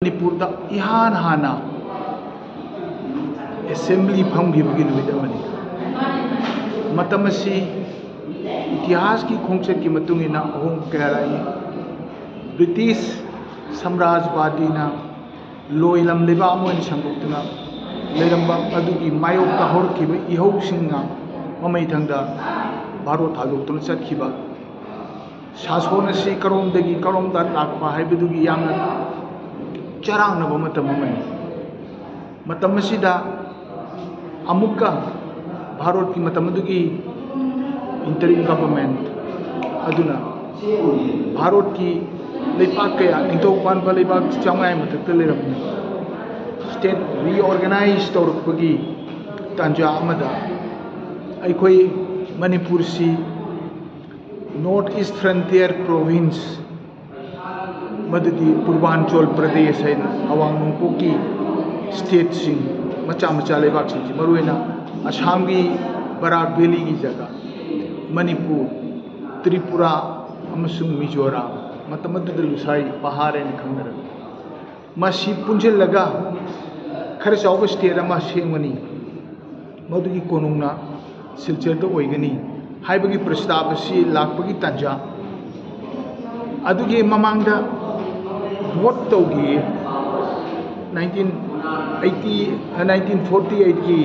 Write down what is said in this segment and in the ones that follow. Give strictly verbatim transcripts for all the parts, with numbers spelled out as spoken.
ꯃꯅꯤꯄꯨꯔꯗ ꯏꯍꯥꯟ ꯍꯥꯟꯅ ꯑꯦꯁꯦꯝꯕ꯭ꯂꯤ ꯐꯝꯈꯤꯕꯒꯤ ꯅꯨꯃꯤꯠ ꯑꯃꯅꯤ꯫ ꯃꯇꯝ ꯑꯁꯤ ꯏꯇꯤꯍꯥꯁꯀꯤ ꯈꯣꯡꯆꯠꯀꯤ ꯃꯇꯨꯡ ꯏꯟꯅ ꯑꯍꯣꯡꯕ ꯀꯌꯥ ꯂꯥꯛꯏ꯫ ꯕ꯭ꯔꯤꯇꯤꯁ ꯁꯥꯝꯔꯥꯖꯕꯥꯗꯤꯅ ꯂꯣꯏꯂꯝ ꯂꯩꯕꯥꯛ ꯑꯃ ꯑꯣꯏꯅ ꯁꯟꯗꯣꯛꯇꯨꯅ ꯂꯩꯔꯝꯕ ꯑꯗꯨꯒꯤ ꯃꯥꯌꯣꯛꯇ ꯍꯧꯔꯛꯈꯤꯕ ꯏꯍꯧꯁꯤꯡꯅ ꯃꯃꯩꯊꯪꯗ ꯚꯥꯔꯣꯠ ꯊꯥꯗꯣꯛꯇꯨꯅ ꯆꯠꯈꯤꯕ꯫ ꯁꯥꯁꯣꯟ ꯑꯁꯤ ꯀꯔꯣꯝꯗꯒꯤ ꯀꯔꯣꯝꯗ ꯂꯥꯛꯄ ꯍꯥꯏꯕꯗꯨꯒꯤ ꯌꯥꯝꯅ ꯆꯔꯥꯡꯅꯕ ꯃꯇꯝ ꯑꯃꯅꯤ꯫ ꯃꯇꯝ ꯑꯁꯤꯗ ꯑꯃꯨꯛꯀ ꯚꯥꯔꯣꯠꯀꯤ ꯃꯇꯝ ꯑꯗꯨꯒꯤ interim government ꯑꯗꯨꯅ ꯚꯥꯔꯣꯠꯀꯤ ꯂꯩꯄꯥꯛ ꯀꯌꯥ, ꯅꯤꯡꯊꯧ ꯄꯥꯟꯕ ꯂꯩꯕꯥꯛ ꯆꯥꯝꯃꯉꯥꯒꯤ ꯃꯊꯛꯇ ꯂꯩꯔꯝꯃꯤ꯫ State reorganize ꯇꯧꯔꯛꯄꯒꯤ ꯇꯥꯟꯖꯥ ꯑꯃꯗ ꯑꯩꯈꯣꯏ ꯃꯅꯤꯄꯨꯔꯁꯤ North East Frontier Province, ꯃꯗꯨꯗꯤ ꯄꯨꯔꯕꯥꯟꯆꯣꯜ ꯄ꯭ꯔꯗꯦꯁ ꯍꯥꯏꯅ ꯑꯋꯥꯡ ꯅꯣꯡꯄꯣꯛꯀꯤ stateꯁꯤꯡ, ꯃꯆꯥ ꯃꯆꯥ ꯂꯩꯕꯥꯛꯁꯤꯡꯁꯤ, ꯃꯔꯨꯑꯣꯏꯅ ꯑꯁꯥꯝꯒꯤ ꯕꯔꯥꯛ ꯚꯦꯂꯤꯒꯤ ꯖꯒꯥ, ꯃꯅꯤꯄꯨꯔ, ꯇ꯭ꯔꯤꯄꯨꯔꯥ ꯑꯃꯁꯨꯡ ꯃꯤꯖꯣꯔꯥꯝ, ꯃꯇꯝ ꯑꯗꯨꯗ ꯂꯨꯁꯥꯏ ꯄꯍꯥꯔ ꯍꯥꯏꯅ ꯈꯪꯅꯔꯝꯃꯤ꯫ ꯃꯁꯤ ꯄꯨꯟꯁꯤꯜꯂꯒ ꯈꯔ ꯆꯥꯎꯕ state ꯑꯃ ꯁꯦꯝꯒꯅꯤ꯫ ꯃꯗꯨꯒꯤ ꯀꯣꯅꯨꯡꯅ ꯁꯤꯜꯆꯔꯗ ꯑꯣꯏꯒꯅꯤ ꯍꯥꯏꯕꯒꯤ ꯄ꯭ꯔꯁꯇꯥꯕ ꯑꯁꯤ ꯂꯥꯛꯄꯒꯤ ꯇꯥꯟꯖꯥ꯫ ꯑꯗꯨꯒꯤ ꯃꯃꯥꯡꯗ vote ꯇꯧꯈꯤ꯫ Nineteen eighty, nineteen forty eightꯀꯤ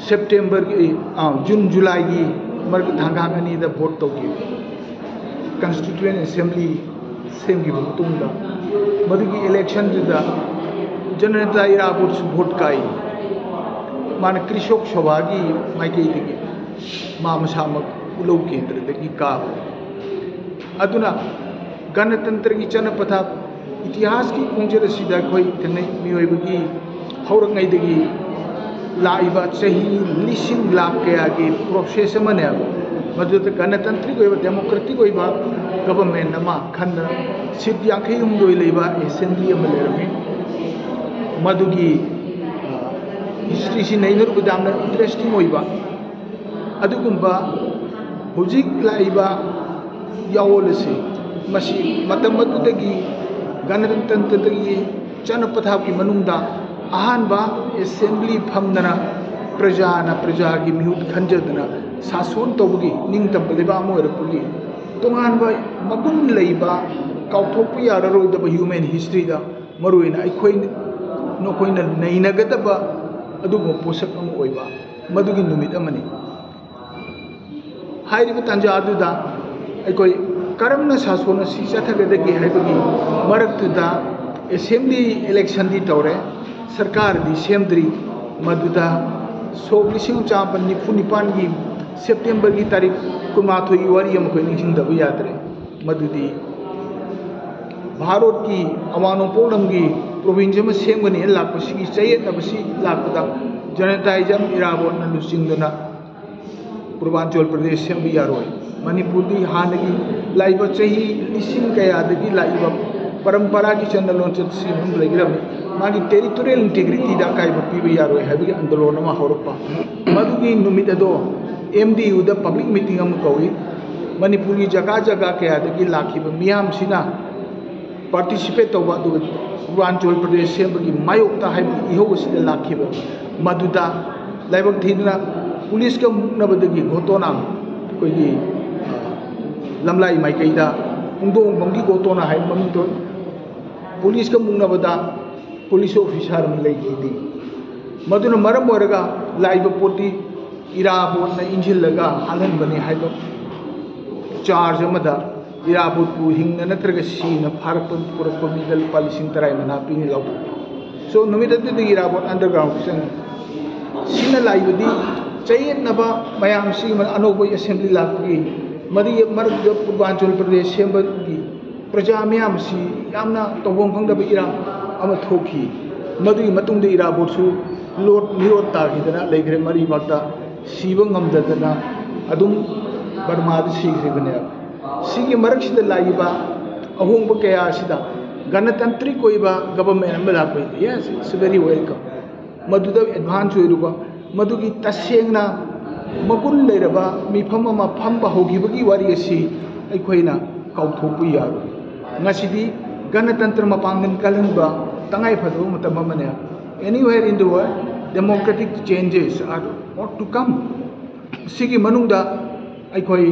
Septemberꯒꯤ, ꯑꯥ, June Julyꯒꯤ ꯃꯔꯛꯇ ꯊꯥꯡꯒꯥꯡ ꯑꯅꯤꯗ vote ꯇꯧꯈꯤ꯫ Constituent Assembly ꯁꯦꯝꯈꯤꯕ ꯃꯇꯨꯡꯗ ꯃꯗꯨꯒꯤ electionꯗꯨꯗ ꯖꯅꯅꯦꯇꯥ ꯏꯔꯥꯕꯣꯠꯁꯨ vote ꯀꯥꯏ꯫ ꯃꯥꯅ ꯀ꯭ꯔꯤꯁꯣꯛ ꯁꯚꯥꯒꯤ ꯃꯥꯏꯀꯩꯗꯒꯤ ꯃꯥ ꯃꯁꯥꯃꯛ ꯎꯂꯧ ꯀꯦꯟꯗ꯭ꯔꯗꯒꯤ ꯀꯥꯕ꯫ ꯑꯗꯨꯅ ꯒꯅꯇꯟꯇ꯭ꯔꯒꯤ ꯆꯠꯅ ꯄꯊꯥꯞ ꯏꯇꯤꯍꯥꯁꯀꯤ ꯈꯣꯡꯆꯠ ꯑꯁꯤꯗ ꯑꯩꯈꯣꯏ ꯊꯦꯡꯅꯩ꯫ ꯃꯤꯑꯣꯏꯕꯒꯤ ꯍꯧꯔꯛꯉꯩꯗꯒꯤ ꯂꯥꯛꯏꯕ ꯆꯍꯤ ꯂꯤꯁꯤꯡ ꯂꯥꯛ ꯀꯌꯥꯒꯤ process ꯑꯃꯅꯦꯕ꯫ ꯃꯗꯨꯗ ꯒꯅꯇꯟꯇ꯭ꯔꯤꯛ ꯑꯣꯏꯕ, democratic ꯑꯣꯏꯕ government ꯑꯃ ꯈꯟꯗꯅ seat ꯌꯥꯡꯈꯩ ꯍꯨꯝꯗꯣꯏ ꯂꯩꯕ assembly ꯑꯃ ꯂꯩꯔꯝꯃꯤ꯫ ꯃꯗꯨꯒꯤ, ꯑ, historyꯁꯤ ꯅꯩꯅꯔꯨꯕꯗ ꯌꯥꯝꯅ interesting ꯑꯣꯏꯕ ꯑꯗꯨꯒꯨꯝꯕ ꯍꯧꯖꯤꯛ ꯂꯥꯛꯏꯕ ꯌꯥꯑꯣꯜ ꯑꯁꯤ ꯃꯁꯤ ꯃꯇꯝ ꯑꯗꯨꯗꯒꯤ ꯒꯅꯇꯟꯇ꯭ꯔꯗꯒꯤ ꯆꯠꯅ ꯄꯊꯥꯞꯀꯤ ꯃꯅꯨꯡꯗ ꯑꯍꯥꯟꯕ ꯑꯦꯁꯦꯝꯕ꯭ꯂꯤ ꯐꯝꯗꯅ ꯄ꯭ꯔꯖꯥꯅ ꯄ꯭ꯔꯖꯥꯒꯤ ꯃꯤꯍꯨꯠ ꯈꯟꯖꯗꯨꯅ ꯁꯥꯁꯣꯟ ꯇꯧꯕꯒꯤ ꯅꯤꯡꯇꯝꯕ ꯂꯩꯕꯥꯛ ꯑꯃ ꯑꯣꯏꯔꯛꯄꯒꯤ ꯇꯣꯉꯥꯟꯕ ꯃꯒꯨꯟ ꯂꯩꯕ, ꯀꯥꯎꯊꯣꯛꯄ ꯌꯥꯔꯔꯣꯏꯗꯕ ꯍ꯭ꯌꯨꯃꯦꯟ ꯍꯤꯁꯇ꯭ꯔꯤꯗ ꯃꯔꯨꯑꯣꯏꯅ ꯑꯩꯈꯣꯏ ꯅꯈꯣꯏꯅ ꯅꯩꯅꯒꯗꯕ ꯑꯗꯨꯒꯨꯝꯕ ꯄꯣꯠꯁꯛ ꯑꯃ ꯑꯣꯏꯕ ꯃꯗꯨꯒꯤ ꯅꯨꯃꯤꯠ ꯑꯃꯅꯤ꯫ ꯍꯥꯏꯔꯤꯕ ꯇꯥꯟꯖꯥ ꯑꯗꯨꯗ ꯑꯩꯈꯣꯏ ꯀꯔꯝꯅ ꯁꯥꯁꯣꯟ ꯑꯁꯤ ꯆꯠꯊꯒꯗꯒꯦ ꯍꯥꯏꯕꯒꯤ ꯃꯔꯛꯇꯨꯗ ꯑꯦꯁꯦꯝꯕ꯭ꯂꯤ ꯏꯂꯦꯛꯁꯟꯗꯤ ꯇꯧꯔꯦ, ꯁꯔꯀꯥꯔꯗꯤ ꯁꯦꯝꯗ꯭ꯔꯤ꯫ ꯃꯗꯨꯗ ꯁꯣꯛ ꯂꯤꯁꯤꯡ ꯑꯃ ꯆꯥꯃꯥꯄꯟ ꯅꯤꯐꯨ ꯅꯤꯄꯥꯟꯒꯤ ꯁꯦꯞꯇꯦꯝꯕꯔꯒꯤ ꯇꯥꯔꯤꯛ ꯀꯨꯟꯃꯥꯊꯣꯏꯒꯤ ꯋꯥꯔꯤ ꯑꯃ ꯑꯩꯈꯣꯏ ꯅꯤꯡꯁꯤꯡꯗꯕ ꯌꯥꯗ꯭ꯔꯦ꯫ ꯃꯗꯨꯗꯤ ꯚꯥꯔꯠꯀꯤ ꯑꯋꯥꯡ ꯅꯣꯡꯄꯣꯛ ꯂꯝꯒꯤ ꯄ꯭ꯔꯣꯚꯤꯟꯁ ꯑꯃ ꯁꯦꯝꯒꯅꯤ ꯍꯥꯏꯅ ꯂꯥꯛꯄꯁꯤꯒꯤ ꯆꯌꯦꯠꯅꯕꯁꯤ ꯂꯥꯛꯄꯗ ꯖꯅꯇꯥ ꯏꯖꯝ ꯏꯔꯥꯕꯣꯠꯅ ꯂꯨꯆꯤꯡꯗꯨꯅ ꯄꯨꯔꯕꯥꯟꯆꯣꯜ ꯄ꯭ꯔꯗꯦꯁ ꯁꯦꯝꯕ ꯌꯥꯔꯣꯏ꯫ ꯃꯅꯤꯄꯨꯔꯗꯤ ꯍꯥꯟꯅꯒꯤ ꯂꯥꯛꯏꯕ ꯆꯍꯤ ꯂꯤꯁꯤꯡ ꯀꯌꯥꯗꯒꯤ ꯂꯥꯛꯏꯕ ꯄꯔꯝꯄꯔꯥꯒꯤ ꯆꯠꯅ ꯂꯣꯟꯆꯠꯁꯤ ꯑꯗꯨꯝ ꯂꯩꯒꯗꯕꯅꯤ꯫ ꯃꯥꯒꯤ ꯇꯦꯔꯤꯇꯣꯔꯤꯌꯦꯜ ꯏꯟꯇꯤꯒ꯭ꯔꯤꯇꯤꯗ ꯑꯀꯥꯏꯕ ꯄꯤꯕ ꯌꯥꯔꯣꯏ ꯍꯥꯏꯕꯒꯤ ꯑꯟꯗꯣꯂꯣꯟ ꯑꯃ ꯍꯧꯔꯛꯄ꯫ ꯃꯗꯨꯒꯤ ꯅꯨꯃꯤꯠ ꯑꯗꯣ ꯑꯦꯝ ꯗꯤ ꯌꯨꯗ ꯄꯕ꯭ꯂꯤꯛ ꯃꯤꯇꯤꯡ ꯑꯃ ꯀꯧꯏ꯫ ꯃꯅꯤꯄꯨꯔꯒꯤ ꯖꯒꯥ ꯖꯒꯥ ꯀꯌꯥꯗꯒꯤ ꯂꯥꯛꯈꯤꯕ ꯃꯤꯌꯥꯝꯁꯤꯅ ꯄꯥꯔꯇꯤꯁꯤꯄꯦꯠ ꯇꯧꯕ, ꯑꯗꯨꯒ ꯑꯔꯨꯅꯥꯆꯜ ꯄ꯭ꯔꯗꯦꯁ ꯁꯦꯝꯕꯒꯤ ꯃꯥꯌꯣꯛꯇ ꯍꯥꯏꯕꯒꯤ ꯏꯍꯧ ꯑꯁꯤꯗ ꯂꯥꯛꯈꯤꯕ꯫ ꯃꯗꯨꯗ ꯂꯥꯏꯕꯛ ꯊꯤꯗꯨꯅ ꯄꯨꯂꯤꯁꯀ ꯃꯨꯛꯅꯕꯗꯒꯤ ꯘꯣꯇꯣꯅꯥ, ꯑꯩꯈꯣꯏꯒꯤ, ꯑ, ꯂꯝꯂꯥꯏ ꯃꯥꯏꯀꯩꯗ ꯄꯨꯡꯗꯣꯡꯕꯝꯒꯤ ꯘꯣꯇꯣꯅꯥ ꯍꯥꯏꯕ ꯃꯃꯤꯡ ꯊꯣꯛꯏ꯫ ꯄꯨꯂꯤꯁꯀ ꯃꯨꯛꯅꯕꯗ ꯄꯨꯂꯤꯁ ꯑꯣꯐꯤꯁꯥꯔ ꯑꯃ ꯂꯩꯈꯤꯗꯦ꯫ ꯃꯗꯨꯅ ꯃꯔꯝ ꯑꯣꯏꯔꯒ ꯂꯥꯛꯏꯕ ꯄꯣꯠꯇꯤ ꯏꯔꯥꯕꯣꯠꯅ ꯏꯟꯁꯤꯜꯂꯒ ꯍꯥꯠꯍꯟꯕꯅꯤ ꯍꯥꯏꯕ ꯆꯥꯔꯖ ꯑꯃꯗ ꯏꯔꯥꯕꯣꯠꯄꯨ ꯍꯤꯡꯅ ꯅꯠꯇ꯭ꯔꯒ ꯁꯤꯅ ꯐꯥꯔꯛꯄ ꯄꯨꯔꯛꯄ ꯃꯤꯗ ꯂꯨꯄꯥ ꯂꯤꯁꯤꯡ ꯇꯔꯥ ꯃꯅꯥ ꯄꯤꯅꯤ ꯂꯥꯎꯊꯣꯛꯄ꯫ So, ꯅꯨꯃꯤꯠ ꯑꯗꯨꯗꯒꯤ ꯏꯔꯥꯕꯣꯠ ꯑꯟꯗꯔꯒ꯭ꯔꯥꯎꯟ ꯆꯪꯉꯤ꯫ ꯁꯤꯅ ꯂꯥꯛꯏꯕꯗꯤ ꯆꯌꯦꯠꯅꯕ ꯃꯌꯥꯝꯁꯤ ꯑꯅꯧꯕ ꯑꯦꯁꯦꯝꯕ꯭ꯂꯤ ꯂꯥꯛꯄꯒꯤ ꯃꯔꯤ ꯃꯔꯛꯇ ꯄꯨꯔꯕꯥꯟꯆꯜ ꯄ꯭ꯔꯗꯦꯁ ꯁꯦꯝꯕꯒꯤ ꯄ꯭ꯔꯖꯥ ꯃꯌꯥꯝꯁꯤ ꯌꯥꯝꯅ ꯇꯧꯐꯝ ꯈꯪꯗꯕ ꯏꯔꯥꯡ ꯑꯃ ꯊꯣꯛꯈꯤ꯫ ꯃꯗꯨꯒꯤ ꯃꯇꯨꯡꯗ ꯏꯔꯥꯕꯣꯠꯁꯨ ꯂꯣꯠ ꯃꯤꯔꯣꯠ ꯇꯥꯈꯤꯗꯅ ꯂꯩꯈ꯭ꯔꯦ꯫ ꯃꯔꯤꯃꯛꯇ ꯁꯤꯕ ꯉꯝꯗꯗꯅ ꯑꯗꯨꯝ ꯕꯔꯃꯥꯗ ꯁꯤꯈ꯭ꯔꯤꯕꯅꯦꯕ꯫ ꯁꯤꯒꯤ ꯃꯔꯛꯁꯤꯗ ꯂꯥꯛꯏꯕ ꯑꯍꯣꯡꯕ ꯀꯌꯥ ꯑꯁꯤꯗ ꯒꯅꯇꯟꯇ꯭ꯔꯤꯛ ꯑꯣꯏꯕ ꯒꯕꯔꯃꯦꯟ ꯑꯃ ꯂꯥꯛꯄ, yes, it's very welcome꯫ ꯃꯗꯨꯗ ꯑꯦꯗꯚꯥꯟꯁ ꯑꯣꯏꯔꯨꯕ, ꯃꯗꯨꯒꯤ ꯇꯁꯦꯡꯅ ꯃꯒꯨꯟ ꯂꯩꯔꯕ ꯃꯤꯐꯝ ꯑꯃ ꯐꯝꯕ ꯍꯧꯈꯤꯕꯒꯤ ꯋꯥꯔꯤ ꯑꯁꯤ ꯑꯩꯈꯣꯏꯅ ꯀꯥꯎꯊꯣꯛꯄ ꯌꯥꯔꯣꯏ꯫ ꯉꯁꯤꯗꯤ ꯒꯅꯇꯟꯇ꯭ꯔ ꯃꯄꯥꯡꯒꯜ ꯀꯜꯍꯟꯕ ꯇꯉꯥꯏ ꯐꯗꯕ ꯃꯇꯝ ꯑꯃꯅꯦ꯫ Anywhere in the world, democratic changes are not to come. ꯁꯤꯒꯤ ꯃꯅꯨꯡꯗ ꯑꯩꯈꯣꯏ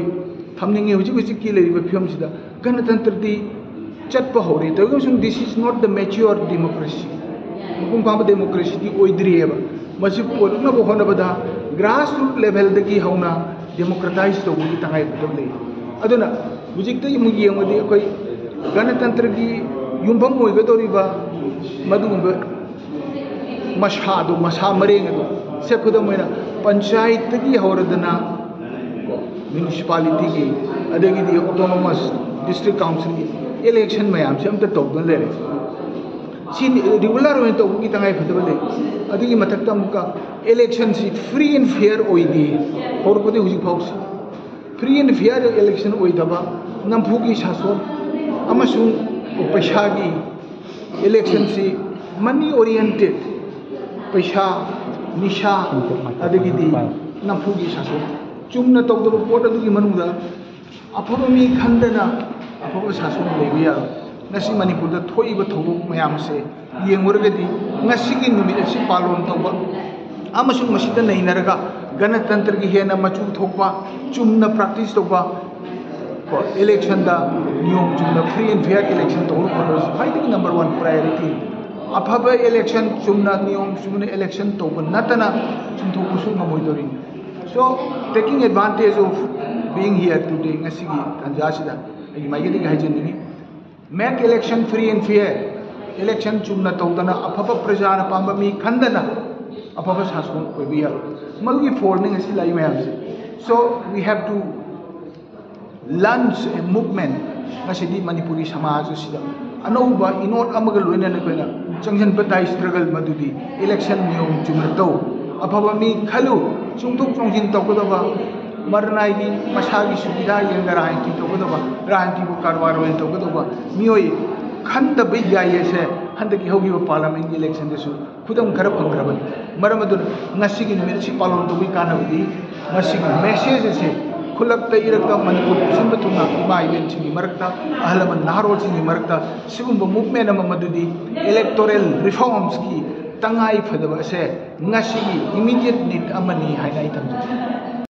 ꯊꯝꯅꯤꯡꯉꯤ, ꯍꯧꯖꯤꯛ ꯍꯧꯖꯤꯛꯀꯤ ꯂꯩꯔꯤꯕ ꯐꯤꯕꯝꯁꯤꯗ ꯒꯅꯇꯟꯇ꯭ꯔꯗꯤ ꯆꯠꯄ ꯍꯧꯔꯦ꯫ ꯇꯧꯏꯒꯨꯝꯁꯨꯡ, this is not the mature democracy. ꯃꯄꯨꯡ ꯐꯥꯕ ꯗꯦꯃꯣꯀ꯭ꯔꯦꯁꯤꯗꯤ ꯑꯣꯏꯗ꯭ꯔꯤꯑꯕ꯫ ꯃꯁꯤ ꯄꯨꯔꯛꯅꯕ ꯍꯣꯠꯅꯕꯗ grassroots levelꯗꯒꯤ ꯍꯧꯅ democratize ꯇꯧꯕꯒꯤ ꯇꯉꯥꯏ ꯐꯗꯕ ꯂꯩ꯫ ꯑꯗꯨꯅ ꯍꯧꯖꯤꯛꯇꯒꯤ ꯑꯃꯨꯛ ꯌꯦꯡꯉꯨꯗꯤ ꯑꯩꯈꯣꯏ ꯒꯅꯇꯟꯇ꯭ꯔꯒꯤ ꯌꯨꯝꯐꯝ ꯑꯣꯏꯒꯗꯧꯔꯤꯕ ꯃꯗꯨꯒꯨꯝꯕ ꯃꯁꯥꯗꯣ, ꯃꯁꯥ ꯃꯔꯦꯡ ꯑꯗꯣ, ꯁꯦ ꯈꯨꯗꯝ ꯑꯣꯏꯅ ꯄꯟꯆꯥꯌꯠꯇꯒꯤ ꯍꯧꯔꯗꯅ ꯀꯣ, ꯃ꯭ꯌꯨꯅꯤꯁꯤꯄꯥꯂꯤꯇꯤꯒꯤ, ꯑꯗꯒꯤꯗꯤ autonomous district councilꯒꯤ election ꯃꯌꯥꯝꯁꯦ ꯑꯝꯇ ꯇꯧꯗꯅ ꯂꯩꯔꯦ꯫ ꯁꯤ regular ꯑꯣꯏꯅ ꯇꯧꯕꯒꯤ ꯇꯉꯥꯏ ꯐꯗꯕ ꯂꯩ꯫ ꯑꯗꯨꯒꯤ ꯃꯊꯛꯇ ꯑꯃꯨꯛꯀ electionꯁꯤ free and fair ꯑꯣꯏꯗꯦ꯫ ꯍꯧꯔꯛꯄꯗꯒꯤ ꯍꯧꯖꯤꯛ ꯐꯥꯎꯁꯤ free and fair election ꯑꯣꯏꯗꯕ, ꯅꯝꯐꯨꯒꯤ ꯁꯥꯁꯣꯟ ꯑꯃꯁꯨꯡ ꯄꯩꯁꯥꯒꯤ electionꯁꯤ money oriented, ꯄꯩꯁꯥ, ꯅꯤꯁꯥ, ꯑꯗꯒꯤꯗꯤ ꯅꯝꯐꯨꯒꯤ ꯁꯥꯁꯣꯟ꯫ ꯆꯨꯝꯅ ꯇꯧꯗꯕ ꯄꯣꯠ ꯑꯗꯨꯒꯤ ꯃꯅꯨꯡꯗ ꯑꯐꯕ ꯃꯤ ꯈꯟꯗꯅ ꯑꯐꯕ ꯁꯥꯁꯣꯟ ꯂꯩꯕ ꯌꯥꯔꯣꯏ꯫ ꯉꯁꯤ ꯃꯅꯤꯄꯨꯔꯗ ꯊꯣꯛꯏꯕ ꯊꯧꯗꯣꯛ ꯃꯌꯥꯝꯁꯦ ꯌꯦꯡꯉꯨꯔꯒꯗꯤ, ꯉꯁꯤꯒꯤ ꯅꯨꯃꯤꯠ ꯑꯁꯤ ꯄꯥꯂꯣꯟ ꯇꯧꯕ ꯑꯃꯁꯨꯡ ꯃꯁꯤꯗ ꯅꯩꯅꯔꯒ ꯒꯅꯇꯟꯇ꯭ꯔꯒꯤ ꯍꯦꯟꯅ ꯃꯆꯨ ꯊꯣꯛꯄ, ꯆꯨꯝꯅ practice ꯇꯧꯕ, ꯀꯣ, electionꯗ ꯅꯤꯌꯣꯝ ꯆꯨꯝꯅ free and fair election ꯇꯧꯅꯕ ꯍꯣꯠꯅꯕꯁꯤ ꯈ꯭ꯋꯥꯏꯗꯒꯤ number one priority꯫ ꯑꯐꯕ election, ꯆꯨꯝꯅ ꯅꯤꯌꯣꯝ ꯆꯨꯝꯅ election ꯇꯧꯕ ꯅꯠꯇꯅ ꯆꯨꯝꯊꯣꯛꯄꯁꯨ ꯉꯝꯃꯣꯏꯗꯧꯔꯤꯅꯤ꯫ So, taking advantage of being here today, ꯉꯁꯤꯒꯤ ꯇꯥꯟꯖꯥꯁꯤꯗ ꯑꯩꯒꯤ ꯃꯥꯏꯀꯩꯗꯒꯤ ꯍꯥꯏꯖꯅꯤꯡꯉꯤ, make election free and fair, election ꯆꯨꯝꯅ ꯇꯧꯗꯅ ꯑꯐꯕ ꯄ꯭ꯔꯖꯥꯅ ꯄꯥꯝꯕ ꯃꯤ ꯈꯟꯗꯅ ꯑꯐꯕ ꯁꯥꯁꯣꯟ ꯑꯣꯏꯕ ꯌꯥꯔꯣꯏ꯫ ꯃꯗꯨꯒꯤ ꯐꯣꯜꯅꯤ ꯉꯁꯤ ꯂꯥꯛꯏ ꯃꯌꯥꯝꯁꯦ꯫ So, we have to launch a movement꯫ ꯉꯁꯤꯗꯤ ꯃꯅꯤꯄꯨꯔꯤ ꯁꯃꯥꯖ ꯑꯁꯤꯗ ꯑꯅꯧꯕ ꯏꯅꯣꯠ ꯑꯃꯒ ꯂꯣꯏꯅꯅ ꯑꯩꯈꯣꯏꯅ ꯆꯪꯁꯤꯟꯕ ꯇꯥꯏ꯫ Struggle ꯃꯗꯨꯗꯤ election ꯅꯤꯌꯣꯝ ꯆꯨꯝꯅ ꯇꯧ, ꯑꯐꯕ ꯃꯤ ꯈꯜꯂꯨ, ꯆꯣꯡꯊꯣꯛ ꯆꯣꯡꯁꯤꯟ ꯇꯧꯒꯗꯕ, ꯃꯔꯅꯥꯏꯒꯤ ꯃꯁꯥꯒꯤ ꯁꯨꯕꯤꯙꯥ ꯌꯦꯡꯗ ꯔꯥꯖꯅꯤꯇꯤ ꯇꯧꯒꯗꯕ, ꯔꯥꯖꯅꯤꯇꯤꯕꯨ ꯀꯔꯕꯥꯔ ꯑꯣꯏꯅ ꯇꯧꯒꯗꯧꯕ ꯃꯤꯑꯣꯏ ꯈꯟꯗꯕ ꯌꯥꯏ ꯍꯥꯏꯁꯦ ꯍꯟꯗꯛꯀꯤ ꯍꯧꯈꯤꯕ parliamentꯀꯤ electionꯗꯁꯨ ꯈꯨꯗꯝ ꯈꯔ ꯐꯪꯈ꯭ꯔꯕꯅꯤ꯫ ꯃꯔꯝ ꯑꯗꯨꯅ ꯉꯁꯤꯒꯤ ꯅꯨꯃꯤꯠ ꯑꯁꯤ ꯄꯥꯂꯣꯟ ꯇꯧꯕꯒꯤ ꯀꯥꯟꯅꯕꯗꯤ ꯃꯁꯤꯒꯤ message ꯑꯁꯤ ꯈꯨꯜꯂꯛꯇ ꯏꯔꯛꯇ ꯃꯅꯤꯄꯨꯔ ꯄꯨꯁꯤꯟꯕ ꯊꯨꯡꯅ ꯏꯃꯥ ꯏꯕꯦꯟꯁꯤꯡꯒꯤ ꯃꯔꯛꯇ, ꯑꯍꯜ ꯂꯃꯟ ꯅꯍꯥꯔꯣꯜꯁꯤꯡꯒꯤ ꯃꯔꯛꯇ ꯁꯤꯒꯨꯝꯕ movement ꯑꯃ, ꯃꯗꯨꯗꯤ electoral reformsꯀꯤ ꯇꯉꯥꯏ ꯐꯗꯕ ꯑꯁꯦ ꯉꯁꯤꯒꯤ immediate need ꯑꯃꯅꯤ ꯍꯥꯏꯅ ꯑꯩ ꯊꯝꯖꯒꯦ꯫